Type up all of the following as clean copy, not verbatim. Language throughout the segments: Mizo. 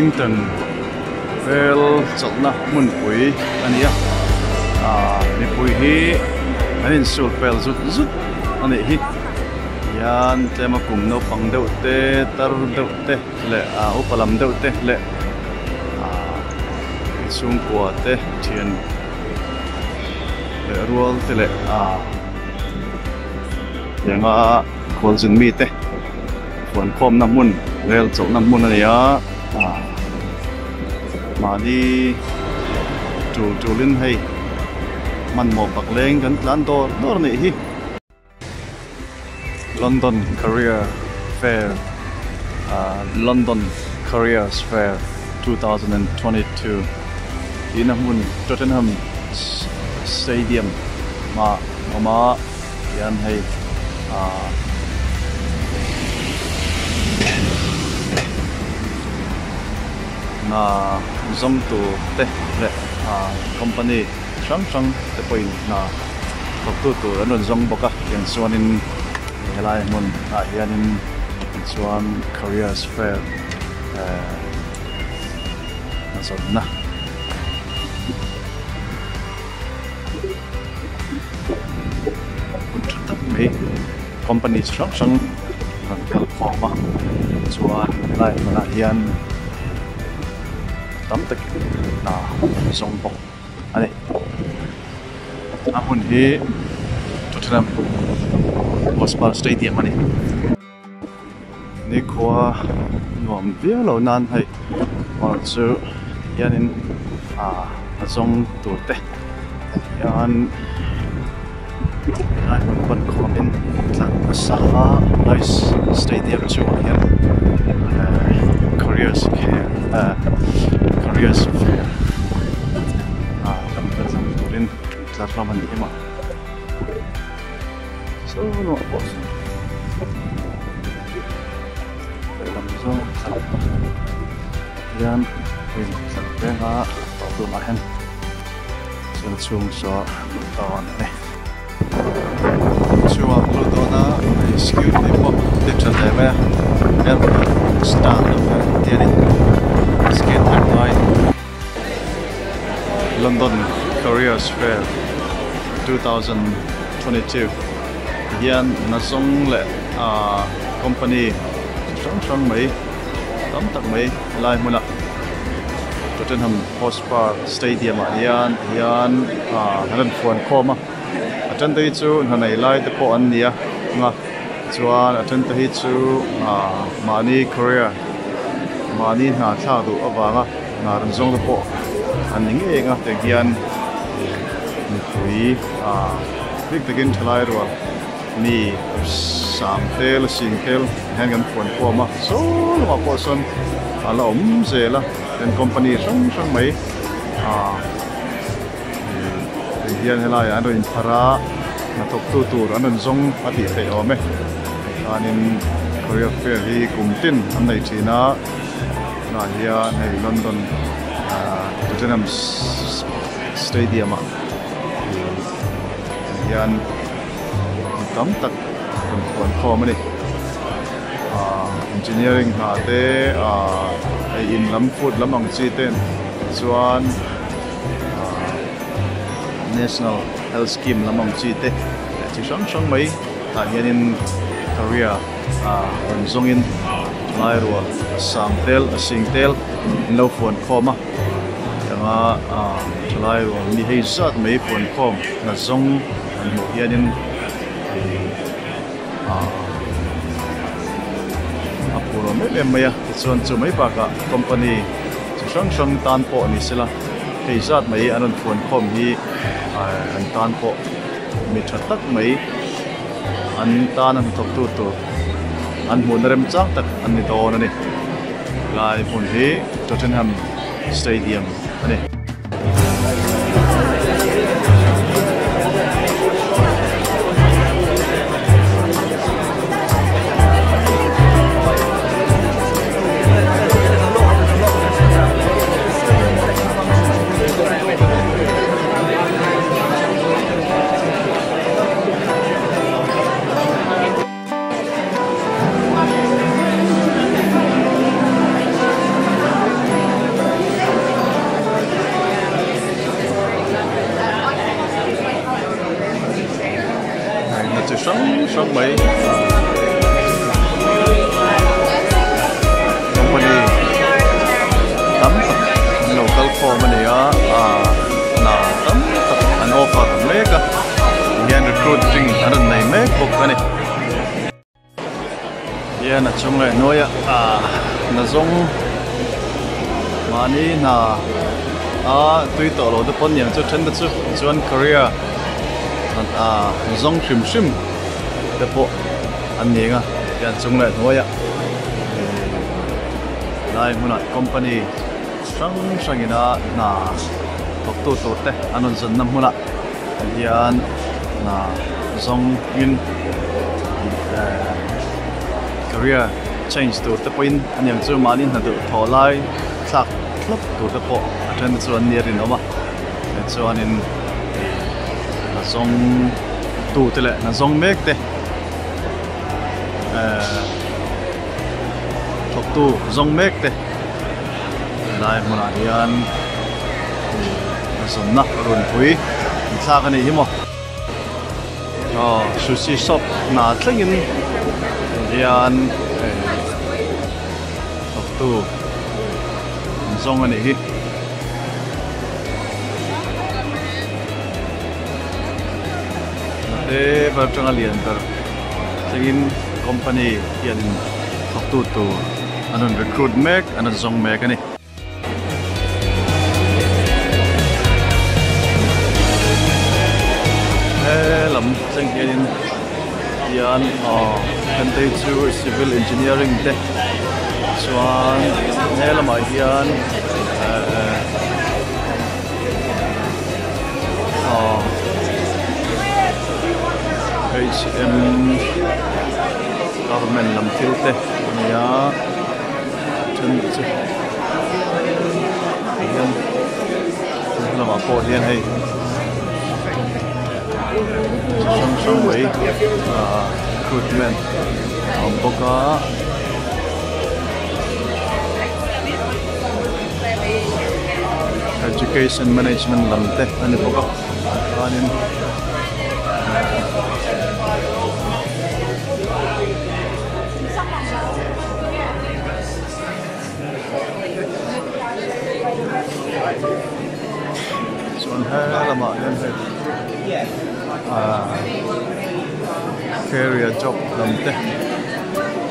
Paddington rel chawlhna hmunpui a ni a ah mipui hi an insul pel zut zut a nih hi hian tlema kum naupang deuh te tar deuh te leh ah upa lam deuh te leh ah chhungkua te thian leh rual te leh ah tianga khualzin mite Huankhawmna hmun rel chawlhna hmun a ni a ah mahni tul tulin hei hmanhmawh bak leng kan tlan dawr dawr a nih hi. London Career Fair ah London Careers Fair 2022 tihna hmun Tottenham Stadium ah a awm a. Hian hei ah hna zawng tur te leh ah company hrang hrang te pawhin hna thawktu tur an rawn zawng bawk a tiang chuanin helai hmun ah hianin chuan careers fair eh hna zawnna. Hmun tha tak mai company chi hrang hrang rawn kal khawm a chuan helai hmunah hian tam takin hna an zawng bawk a ni a hmun hi Tottenham Hotspur Stadium a ni. Nikhua nuam viau lo nan hei awr chu hianin ah a zawng tur te hian helai hmun pan khawmin tlan nasa a lai stadium chungah hian eh careers eh careers fair ah kan tlar turin tlar hlawm a ni em a. Saw luah pawh saw lehlam zawng hian hei tlar venga tawp lamah hian chuan chhung saw lut dawn a ni. Chhungah lut dawn a hei security pawh ti tha hle mai a airport stand deuh hian an ti a ni scan vek ngai. London Careers Fair 2022 hian nazawng leh ahh company chi hrang hrang mai tam tak mai helai hmuna Tottenham Hotspur Stadium ah hian hian ahh an rawn fuan khawm a a then te hi chu hna nei lai te pawh an ni a nga chuan a then te hi chu ahh mahni career mahni hna thlak duh avanga. Hna rawn zawng te pawh an ni ngei ang a tiang hian mipui ah bik takin thalai rual mi sang tel sing tel hian kan fuan khawm a saw lamah pawh sawn a la awm zel a tin company hrang hrang mai ah tiang hian helaiah an rawn inphar a hnathawk tu tur an rawn zawng a tih theih awm e tikhanin career fair hi kum tin an nei thin a. Tunah hian hei London Tottenham Stadium ah hian mi tam tak rawn khuan khawm a ni. Engineering hna te hei in lam food lam ang chi te chuan National Health Scheme lam ang chi te chi hrang hrang mai tah hianin career rawn zawngin lai rual sang tel a sing tel an lo fuan khawm a tianga thalai rual mi hei zat mai fuan khawm hna zawng an hmuh hianin a phur awm em em mai a tichuan chu mai bakah company chi hrang hrang tan pawh ni sela hei zat mai an rawn fuan khawm hi an tan pawh mi tha tak mai. An tan a hnathawktu tur an hmuhna remchang tak an ni dawn a ni. Helai hmun hi Tottenham Stadium a ni. chi hrang hrang mai company tam tak an lo kal khawm a ni a ah hna tam tak an offer mek a tihian recruiting an rawn nei mek bawk a ni. Hian a chung leh hnuaia ah nazawng mahni hna a tui tawh lo te pawn niang chu then te chu chuan career ah zawng hrim hrim te pawh an ni ang a hian chung leh hnuaia lai hmunah company hrang hrang ina hna thawktu tur te an rawn zawnna hmunah hian hna zawng in career change tur te pawhin a niang chu mahni hna duh thawh lai thlak thlap tur te pawh a then te chu an nia rinawm a tichuanin hna zawng tu te leh hna zawng mek te ehh thawktu zawng mek te helai hmunah hian a zawnna runpui an thlak a nih hi maw aw sushi shop hna thlengin hian thawktu an zawng a nih hi. Te ber atanga lian ber thlengin company hianin thawktu tur an rawn recruit mek an rawn zawng mek a ni. He lam thleng hianin hian aw hentei chu civil engineering te chuan he lamah hian ehh aw H M government lam thil te a ni a. Then chu tihian lamah pawh hian hei chi hrang hrang mai ah recruitment a awm bawk a. Education management lam te a ni bawk a chuanin Chuan he lamah hian hei ahh career job lam te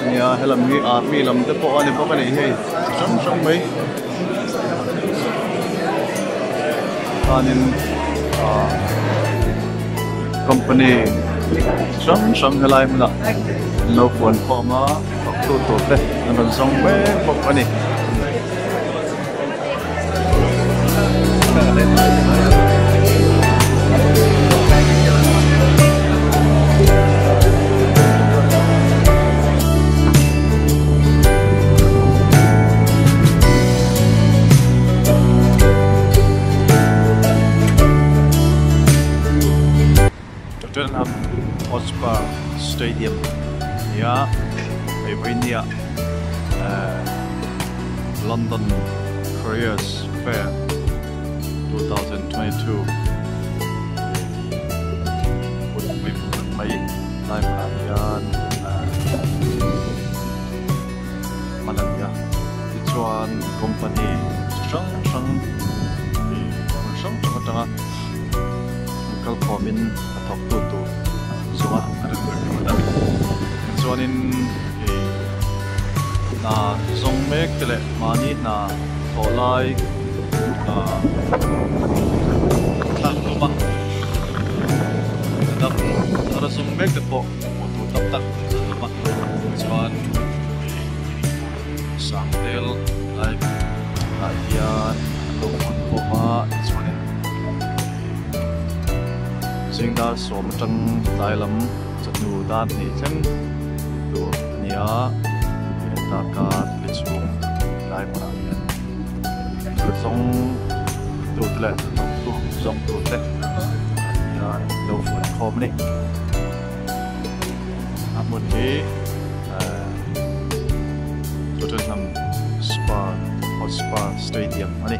ania helam hi army lam te pawh a ni bawk a nih hei chi hrang hrang mai chuanin ahh company chi hrang hrang helai hmunah an lo fuan khawm a. Thawktu tur te an rawn zawng mek bawk a ni. Tottenham Hotspur Stadium nia hei vawinia London Careers Fair 2022 hun pui mai lai hmunah hian hman a ni a tichuan company chi hrang hrang hmun hrang hrang atanga an kal khawmin a thawk tu tur zawnga a rin ber ringawt a ni. Tichuanin ih hna zawng mek te leh mahni hna thawh lai ah thlak tum a dang thar zawng mek te pawh hmuh tur tam tak an awm a tichuan ih Sangtel lai ah hian an lo hawn khawm a tichuanin Zingdar sawm atang tlai lam chawhnu dan hnih thleng tur a ni a darkar li chhung lai hmunah hian zawng tur te leh thawktu zawng tur te an hian lo fuan khawm a ni a hmun hi eh Tottenham Spa Hotspur Stadium a ni.